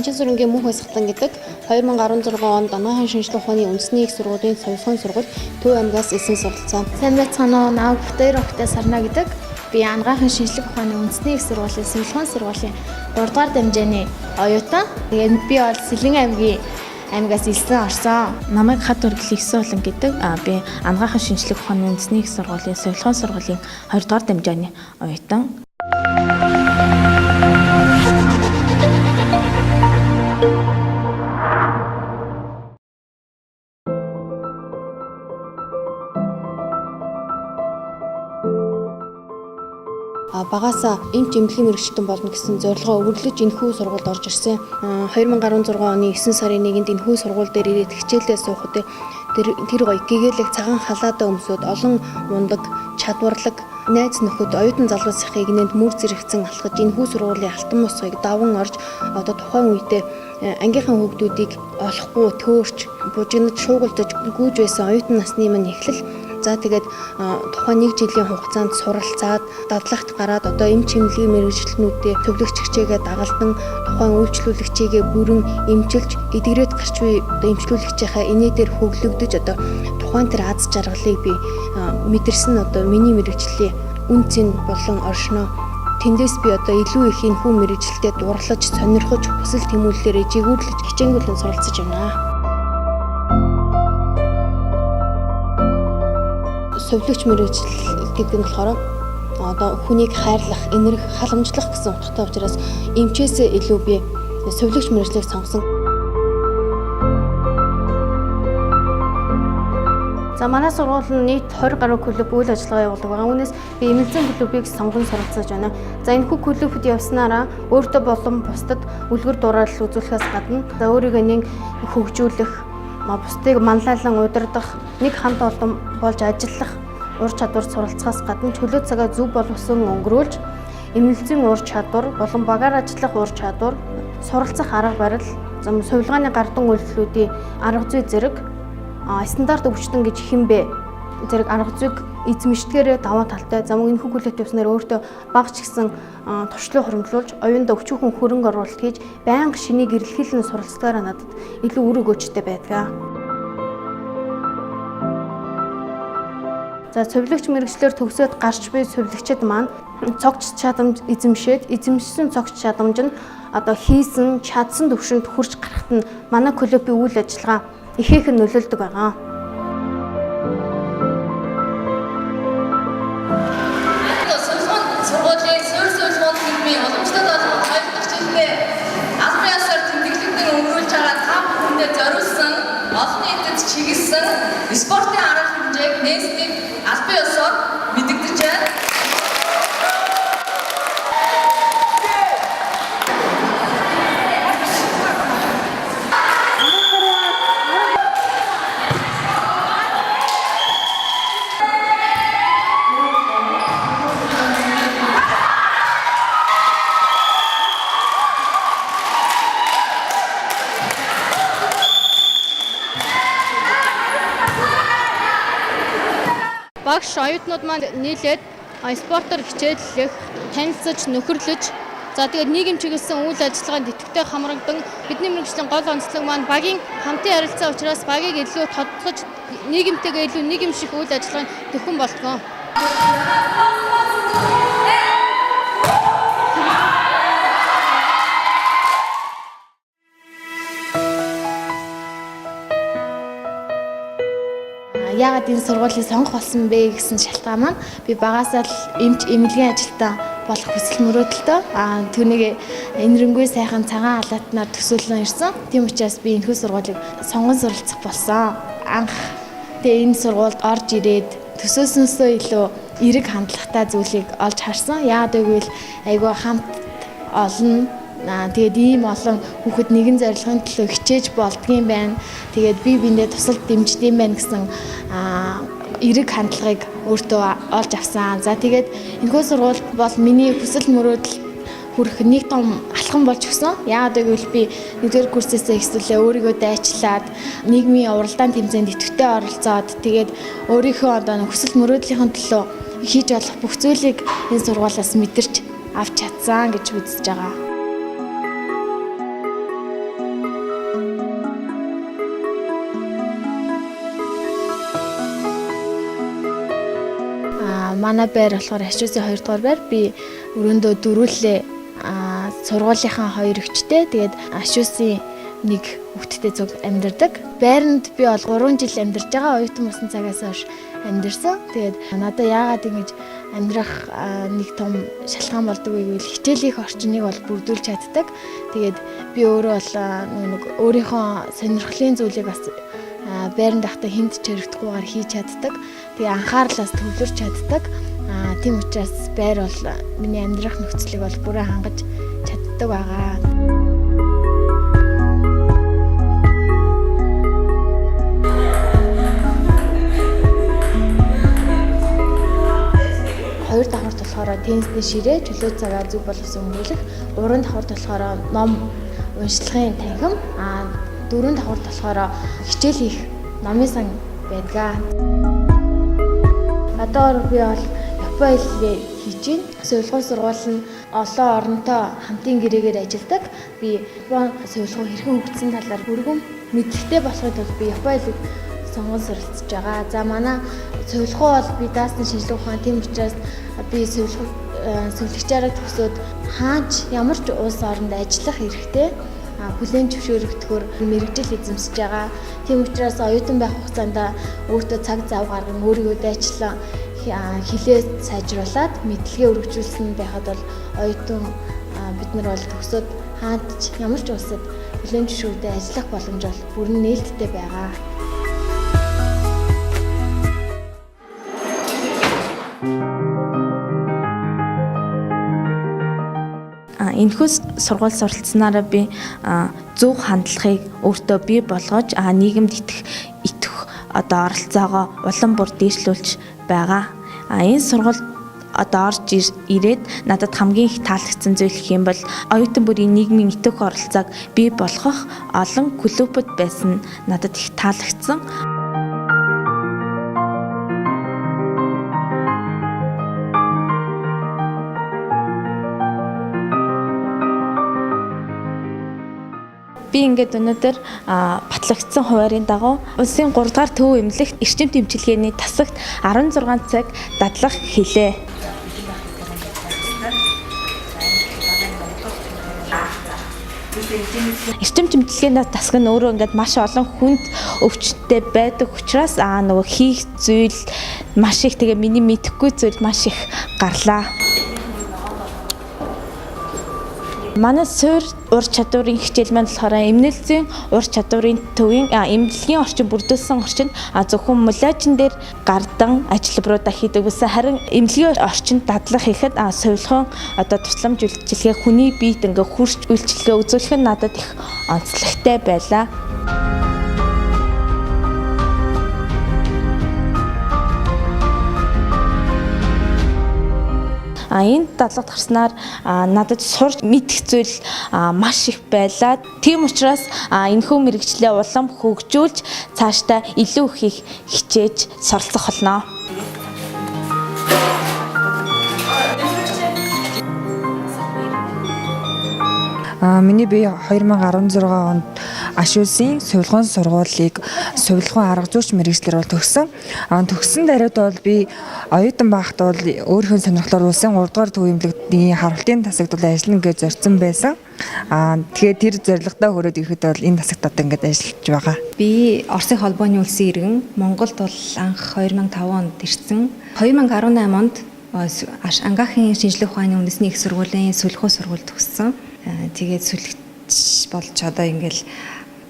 Ханчин сүрэнгийн мөнх баясгалан гэдэг 2016 онд Анагаахын шинжлэх ухааны үндэсний их сургуулийн сувилахын сургууль Төв аймгаас элсэн суралцсан. Сайн байцгаана уу? Намайг Бутаяр охтой Сарна гэдэг. Би Анагаахын шинжлэх ухааны үндэсний их сургуулийн сувилахын сургуулийн 3 дугаар дамжааны оюутан. Тэгээд би бол Сэлэн аймгийн аймгаас элсэн орсон. Намайг Хад Үргэл Ихсэн гэдэг. Би Анагаахын шинжлэх ухааны үндэсний их сургуулийн сувилахын сургуулийн 2 дугаар дамжааны оюутан. Багаасаа эмч эмнэлгийн мэргэжилтэн болно гэсэн зорилгоо өвөрлөж энэхүү сургуульд орж ирсэн. 2016 оны 9 сарын 1-нд энэхүү сургууль дээр ирээд хичээлээ суухад тэр гоё гэгээлэг цагаан халаадаа өмсөөд олон мундаг, чадварлаг найз нөхөд оюутан залуусынхаа игнэнд мөр зэрэгцэн алхаж энэхүү сургуулийн алтан мосгыг даван орж одоо тухайн үедээ ангийнхаа хүүхдүүдийг олохгүй төөрч бужигнаж шуугилдаж гүйж байсан оюутан насны минь эхлэл. За тэгээд тухайн нэг жилийн хугацаанд суралцаад дадлагт гараад одоо эмч эмнэлгийн мэргэжилтнүүдээ төвлөгч хичээгээ дагалдан тухайн үйлчлүүлэгчийгээ бүрэн эмчилж эдгэрээд гарч буй одоо эмчлүүлэгчийнхаа инээдээр хөглөгдөж одоо тухайн тэр аз жаргалыг би мэдэрсэн одоо миний мэргэжлийн үн цэн болон оршноо. Тэндээс би одоо илүү их энэ хүү мэргэжилтэд дурлаж, сонирхож, хүсэл тэмүүллээрээ жигүүрлэж хичээнгүйлэн суралцаж байна. Сувилагч мэргэжил гэдэг нь болохоор одоо хүнийг хайрлах, инэрх, халамжлах гэсэн утгатай учраас эмчээсээ илүү би сувилагч мэргэжлийг сонгосон. За манай сургууль нь нийт 20 гаруй клуб үйл ажиллагаа явуулдаг байгаа. Үүнээс би эмнэлзэн клубыг сонгон суралцаж байна. За энэхүү клубт явснараа өөртөө болон бусдад үлгэр дуурайл үзүүлэхээс гадна за өөрийгөө нэн хөгжүүлэх, бусдыг манлайлан удирдах, нэг хамт олон болж ажиллах ур чадвар суралцахаас гадна чөлөө цагаа зөв боловсон өнгөрүүлж эмнэлзэн ур чадвар болон багаар ажиллах ур чадвар, суралцах арга барил, сувилгааны гардан үйлдэлүүдийн арга зүй зэрэг стандарт өвчтөн гэж хэн бэ? Зэрэг арга зүйг эзэмшдгээрээ даваа талтай. За мөн энэхүү хүлээлт явснаар өөртөө баг ч гэсэн туршлыг хуримтлуулж, оюундаа өчүүхэн хөрөнгө оруулалт хийж, байнга шинийг эрэлхийлэн суралцдгаараа надад илүү үр өгөөжтэй байдаг. За сувилагч мэргэжлээр төгсөөд гарч буй сувилагчид маань цогц чадамж эзэмшээд, эзэмшсэн цогц чадамж нь одоо хийсэн, чадсан төвшөнд хүрч гарахт нь манай клубын үйл ажиллагаа ихээхэн нөлөөлдөг байгаа. Сувилахын сургуулийн суурь сувилахын нийгмийн уламжлалт болгон 2 дахь жилдээ албан ёсоор тэмдэглэгдэн өнгөрүүлж байгаа та бүхэндээ зориулсан олон нийтэд чиглэсэн спортын арга хэмжээг нээснийг албан ёсоор мэдэгдэж байна. Багш оюутнууд маань нийлээд спортоор хичээллэх, танилцаж, нөхөрлөж, за тэгээд нийгэм чиглэсэн үйл ажиллагаанд идэвхтэй хамрагдан бидний мэргэжлийн гол онцлог маань багийн хамтын харилцаа учраас багийг илүү тодтогч, нийгэмтэйгээ илүү нийгэмших үйл ажиллагаанд төхөн болтгоо. Яагаад энэ сургуулийг сонгох болсон бэ гэсэн шалтгаан маань би багасаа л эмч эмнэлгийн ажилтан болох хүсэл мөрөөдөлтөө түүнийг энэрэнгүй сайхан цагаан халаатнаар төсөөлөн ирсэн. Тийм учраас би энэхүү сургуулийг сонгон суралцах болсон. Анх тэгээ энэ сургуульд орж ирээд төсөөснөөсөө илүү эерэг хандлагатай зүйлийг олж харсан. Яагаад гэвэл айгүй хамт олон тэгээд ийм олон хүүхэд нэгэн зорилгын төлөө хичээж болдгийм байна. Тэгээд бие биендээ тусалд дэмждэм байна гэсэн эерэг хандлагыг өөртөө олж авсан. За тэгээд энэхүү сургууль бол миний хүсэл мөрөөдөл хүрэх нэг том алхам болж өгсөн. Яагаад гэвэл би нэгдүгээр курсээсээ эхлүүлээ өөрийгөө дайчлаад нийгмийн уралдаан тэмцээнд идэвхтэй оролцоод тэгээд өөрийнхөө одоо хүсэл мөрөөдлийнхэн төлөө хийж болох бүх зүйлийг энэ сургуулиас мэдэрч авч чадсан гэж үзэж байгаа. Манай байр болохоор Хашуусын 2 дугаар байр. Би өрөөндөө дөрүүлээ сургуулийнхаа хоёр эгчтэй. Тэгээд Ашуусын нэг хүүхэдтэй зүг амьдардаг. Байранд би бол 3 жил амьдарч байгаа. Оюутан болсон цагаас хойш амьдарсан. Тэгээд надад яагаад ингэж амьдрах нэг том шалтгаан болдог вэ гэвэл хичээлийнх орчныг бол бүрдүүлж чаддаг. Тэгээд би өөрөө бол нэг өөрийнхөө сонирхлын зүйлийг бас байранд байхдаа хүнд ч хэрэгтэхгүйгээр хийж чаддаг. Тэгээ анхаарлаас төвлөрч чаддаг. Тийм учраас байр бол миний амьдрах нөхцөлийг бол бүрэн хангаж чаддаг байгаа. Хоёр давхарт болохоор теннисний ширээ, чөлөө цагаа зөв боловсон өнгөрүүлэх, гурван давхарт болохоор ном уншлагын танхим, дөрвөн давхарт болохоор хичээл хийх номын сан байдаг. Одоогор би бол Япон хэлээ хийж байна. Сувилгын сургууль нь олон оронтой хамтын гэрээгээр ажилладаг. Би Япон сувилгын хэрхэн хөгжсөн талаар бүргэн мэдлэгтэй болохын тулд би Япон хэлийг сонгон суралцж байгаа. За манай сувилгын бол би даасны шинжлэх ухаан, тийм учраас би сувилагчаараа төгсөөд хаач ямар ч улс оронд ажиллах эрхтэй хүлээн зөвшөөрөгдөхөөр мэргэжил эзэмсэж байгаа. Тийм учраас оюутан байх хугацаанд өөртөө цаг зав гарган өөрийгөө дайчлан хэлээ сайжруулад мэдлэгээ өргөжүүлсэн байхад бол оюутан бид нар бол төгсөөд хаанч ямар ч улсад хүлээн зөвшөөрөлтөд ажиллах боломж бол бүрэн нээлттэй байгаа. Энэхүү сургууль суралцсанаараа би зөв хандлагыг өөртөө бий болгож нийгэмд итгэх одоо оролцоогоо улам бүр дээшлүүлж байгаа. Энэ сургууль одоо орж ирээд надад хамгийн их таалагдсан зүйл гэх юм бол оюутан бүрийн нийгмийн итгэх оролцоог бий болгох олон клубуд байсан надад их таалагдсан. Би ингээд өнөөдөр батлагдсан хуваарийн дагуу улсын 3 дугаар төв эмнэлэгт эрчим тэмчилгээний тасагт 16 цаг дадлах хийлээ. Эрчим тэмчилгээний тасаг нь өөрөө ингээд маш олон хүнд өвчтөй байдаг учраас нөгөө хийх зүйл маш их, тэгээ миний мэдэхгүй зүйл маш их гарлаа. Манай суурь ур чадварын хичээл маань болохоор эмнэлзийн ур чадварын төвийн эмнэлгийн орчин бүрдүүлсэн орчинд зөвхөн мулажин дээр гардан ажилбаруудаа хийдэг байсан. Харин эмнэлгийн орчинд дадлах хийхэд сувилхан одоо тусламж үйлчилгээ хүний биед ингээ хурц үйлчилгээ үзүүлэх нь надад их онцлогтой байлаа. Энэ дадлага гарснаар надад сурч мэдэх зүйл маш их байлаа. Тийм учраас энэхүү мэргэжлээ улам хөгжүүлж цаашдаа илүү их хичээж суралцах болно. Миний бие 2016 онд Ашуулсын сувилгын сургуулийг сувилгын арга зүйч мэргэжлэр бол төгссөн. Төгссөн даруйд бол би оюутан байхад бол өөрийнхөө сонирхлоор улсын 3 дугаар төв эмнэлгийн харуултын тасагт бол ажиллана гэж зорьсон байсан. Тэгэхээр тэр зорилгодоо хүрээд ирэхэд бол энэ тасагт одоо ингээд ажиллаж байгаа. Би Оросын холбооны улсын иргэн Монголд бол анх 2005 онд ирсэн. 2018 онд Ангаахын шинжлэх ухааны үндэсний их сургуулийн сувилгын сургууль төгссөн. Тэгээд сүлэгч болж одоо ингээл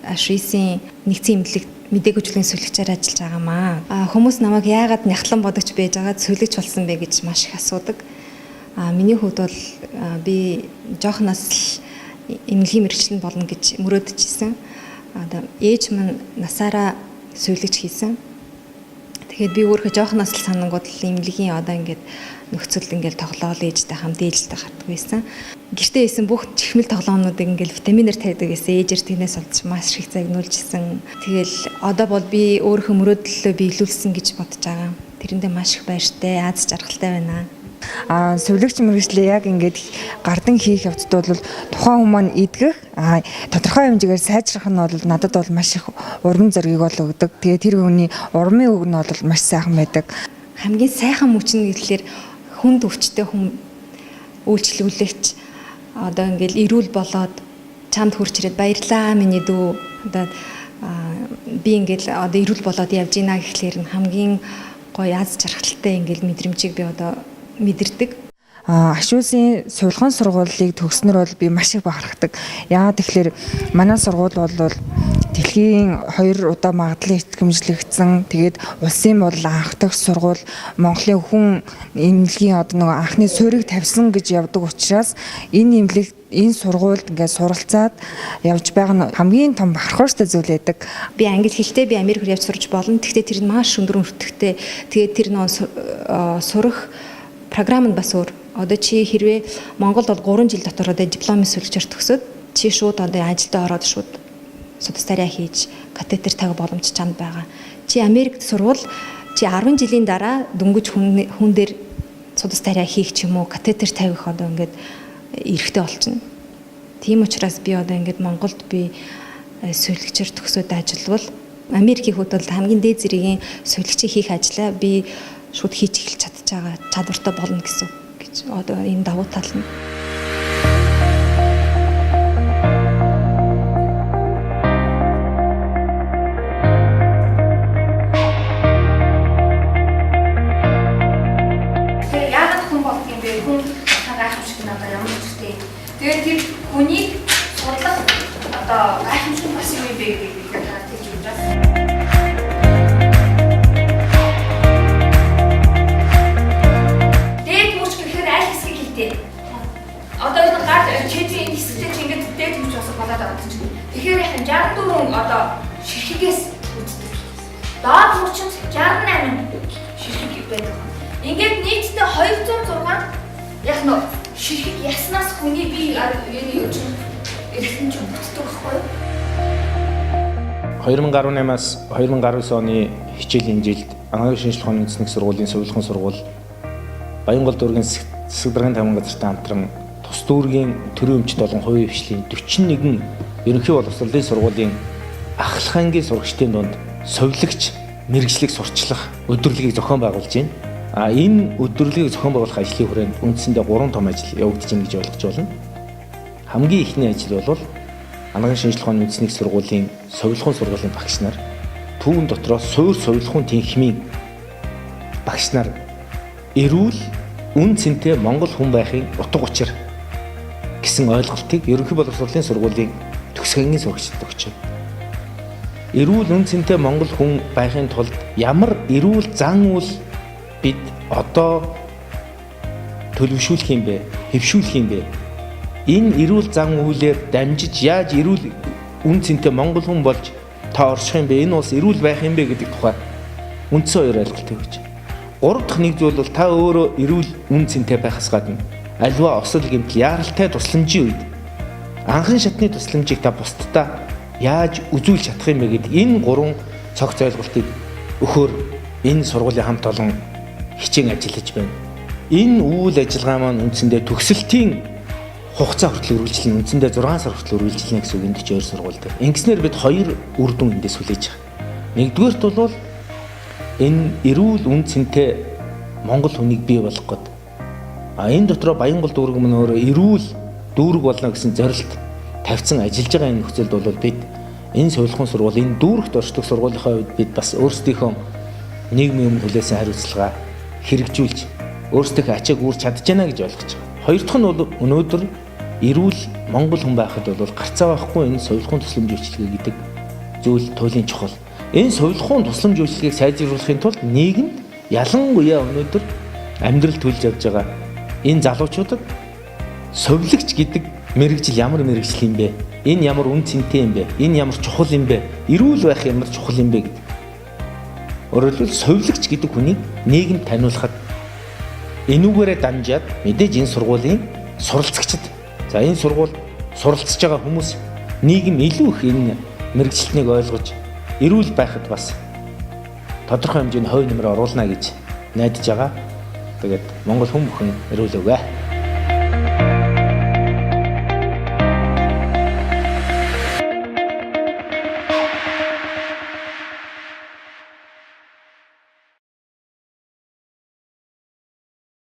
Швейцийн нэгдсэн эмнэлэг мдэггүйчлийн сүлэгчээр ажиллаж байгаамаа. Хүмүүс намайг яагаад няхлан бодогч байж байгаад сүлэгч болсон бэ гэж маш их асуудаг. Миний хувьд бол би жоохноос л эмнэлгийн мэргэжил нь болно гэж мөрөөдөж исэн. Одоо ээж минь насаараа сүлэгч хийсэн. Тэгэхээр би өөрөө жоохноос л санангууд л эмнэлгийн одоо ингээд нөхцөл ингээл тоглоол ээжтэй хамт ээлжтэй гардаг байсан. Гэртээ исэн бүх чихмэл тоглоомнуудыг ингээл витаминээр тавьдаг гэсэн. Ээжэр тэрнээс олж маш их загнуулж исэн. Тэгэл одоо бол би өөрийнхөө мөрөөдлөө биелүүлсэн гэж бодож байгаа. Тэрэндээ маш их баяртай, аз жаргалтай байна. Сувилагч мэргэжлээ яг ингээд гардан хийх явцад бол тухайн хүн маань эдгэх тодорхой хэмжээгээр сайжрах нь бол надад бол маш их урам зориг бол өгдөг. Тэгээ тэр хүний урмын үг нь бол маш сайхан байдаг. Хамгийн сайхан мөч нь гэхлээр хүнд өвчтэй хүн үйлчлүүлэгч одоо ингээл эрүүл болоод чамд хурж ирээд баярлаа миний дүү одоо би ингээл одоо эрүүл болоод явж гинэ гэхлээр нь хамгийн гоё аз жаргалтай ингээл мэдрэмжийг би одоо мэдэрдэг. Ашуулсын сувилгын сургуулийг төгснөр бол би маш их бахархдаг. Яагаад тэгэхээр манай сургууль бол дэлхийн 2 удаа магадлан итгэмжлэгдсэн. Тэгээд улсын бол анх дахь сургууль, Монголын хүн эмнэлгийн одоо нөгөө анхны суурийг тавьсан гэж явдаг учраас энэ эмнэлэг энэ сургуульд ингээд суралцаад явж байгаа нь хамгийн том бахархууштай зүйл байдаг. Би англи хэлтэй би Америк руу явж сурч болно. Гэхдээ тэр нь маш өндөр өртөгтэй. Тэгээд тэр нөө сурах програм нь бас өөр. Одоо чи хэрвээ Монголд бол 3 жил дотор одоо дипломын сүлжээр төгсөөд чи шууд одоо ажилдаа ороод шууд судас тариа хийж катетер тавих боломж чамд байгаа. Чи Америкт сурвал чи 10 жилийн дараа дөнгөж хүн дээр судас тариа хийх ч юм уу катетер тавих одоо ингээд эрхтэй болчихно. Тийм учраас би одоо ингээд Монголд би сүүлгчээр төгсөөд ажиллавал Америкийн хувьд бол хамгийн дээд зэргийн сүүлгчийг хийх ажлаа би шууд хийж эхэлж чадж байгаа чадвартай болно гэсэн гэж одоо энэ давуу тал нь. Тэгэхээр яагаад хүн болдог юм бэ? Хүн гайхамшиг нь одоо ямар ч үстэй. Тэгээд тэр хүнийг судлах одоо гайхамшиг бас юу юм бэ гэдгийг бид тэгж үзэж байна. Дээд мөч гэхээр аль хэсгийг хэлдэг? Одоо энэ гар чэжийн энэ хэсэгтээ чи ингээд дээд мөч бас болоод байгаа чинь. Тэгэхээр яхан 64 одоо ширхэгээс үздэг. Доод мөчөнд 68 ширхэг байдаг. Ингээд нийтдээ 206 яг нөө ширхэг яснаас хүний бие энэ юу чинь эргэн чинь бүтдэг байхгүй юу? 2018-аас 2019 оны хичээлийн жилд Анагаах шинжлэх ухааны үндэсний сургуулийн сувилгын сургууль Баянгол дүүргийн засаг даргын таван газартай хамтран тус дүүргийн төрийн өмчт болон хувийн хвшлийн 41 ерөнхий боловсролын сургуулийн ахлах ангийн сурагчдын дунд сувилагч мэргэжлийг сурчлах өдөрлөгийг зохион байгуулж байна. А энэ өдөрлөгийг зохион байгуулах ажлын хүрээнд үндсэндээ 3 том ажил явагдаж байна гэж ойлгож байна. Хамгийн эхний ажил бол Анагаах шинжлэх ухааны үндэсний сургуулийн сувилгын сургуулийн багш нар түүн дотроо суур сувилгын тэнхимийн багш нар эрүүл үн цэнтэй монгол хүн байхын утга учир гэсэн ойлголтыг ерөнхий боловсролын сургуулийн төгсгөнгийн сурагчдад өгч байна. Эрүүл үн цэнтэй монгол хүн байхын тулд ямар эрүүл зан үйл бид одоо төлөвшүүлэх юм бэ? Хэвшүүлэх юм бэ? Энэ эрүүл зан үйлээр дамжиж яаж эрүүл үн цэнтэй монгол хүн болж та орших юм бэ? Энэ улс эрүүл байх юм бэ гэдэг тухай үндсэн хоёр ойлголт өгч. Гурав дахь нэг зүйл бол та өөрөө эрүүл үн цэнтэй байхаас гадна аливаа осол гэмтэл яаралтай тусламжийн үед анхан шатны тусламжийг та бусдад яаж үзүүлж чадах юм бэ гэдэг энэ гурван цогц ойлголтыг өгөхөөр энэ сургуулийн хамт олон хичээн ажиллаж байна. Энэ үйл ажиллагаа маань үндсэндээ төгсөлтийн хугацаа хүртэл үргэлжлэнэ. Үндсэндээ 6 сар хүртэл үргэлжлэнэ гэсэн үг энэ 42 сургууль дээр. Ингэснээр бид хоёр үр дүн эндээс хүлээж байгаа. Нэгдүгээрт бол энэ эрүүл үн цэнтэй монгол хүнийг бий болгох гээд а энэ дотроо Баянгол дүүрэг мөн өөрөө эрүүл дүүрэг болно гэсэн зорилт тавьсан ажиллаж байгаа энэ нөхцөлд бол бид энэ сувилахын сургууль энэ дүүрэгт оршдог сургуулийнхаа үед бид бас өөрсдийнхөө нийгмийн өмнө хүлээсэн хариуцлага хэрэгжүүлж өөрсдийнхөө ачааг үүрч чадж байна гэж ойлгож байгаа. Хоёр дахь нь бол өнөөдөр эрүүл монгол хүн байхад бол гарцаа байхгүй энэ сувилахын тусламж үйлчилгээ гэдэг зүйл туйлын чухал. Энэ сувилахын тусламж үйлчилгээг сайжруулахын тулд нийгэмд ялангуяа өнөөдөр амьдрал төлж явж байгаа энэ залуучуудад сувилагч гэдэг мэргэжил ямар мэргэжил юм бэ? Энэ ямар үн цэнтэй юм бэ? Энэ ямар чухал юм бэ? Эрүүл байх ямар чухал юм бэ гэдэг. Өөрөөр хэлбэл сувилагч гэдэг хүнийг нийгэмд таниулахад энүүгээрээ дамжаад мэдээж энэ сургуулийн суралцагчид за энэ сургууль суралцж байгаа хүмүүс нийгэм илүү их энэ мэргэжилтнийг ойлгож эрүүл байхад бас тодорхой хэмжээний хувь нэмэр оруулна гэж найдаж байгаа. Тэгээд Монгол хүн бүхэн эрүүл өгөө.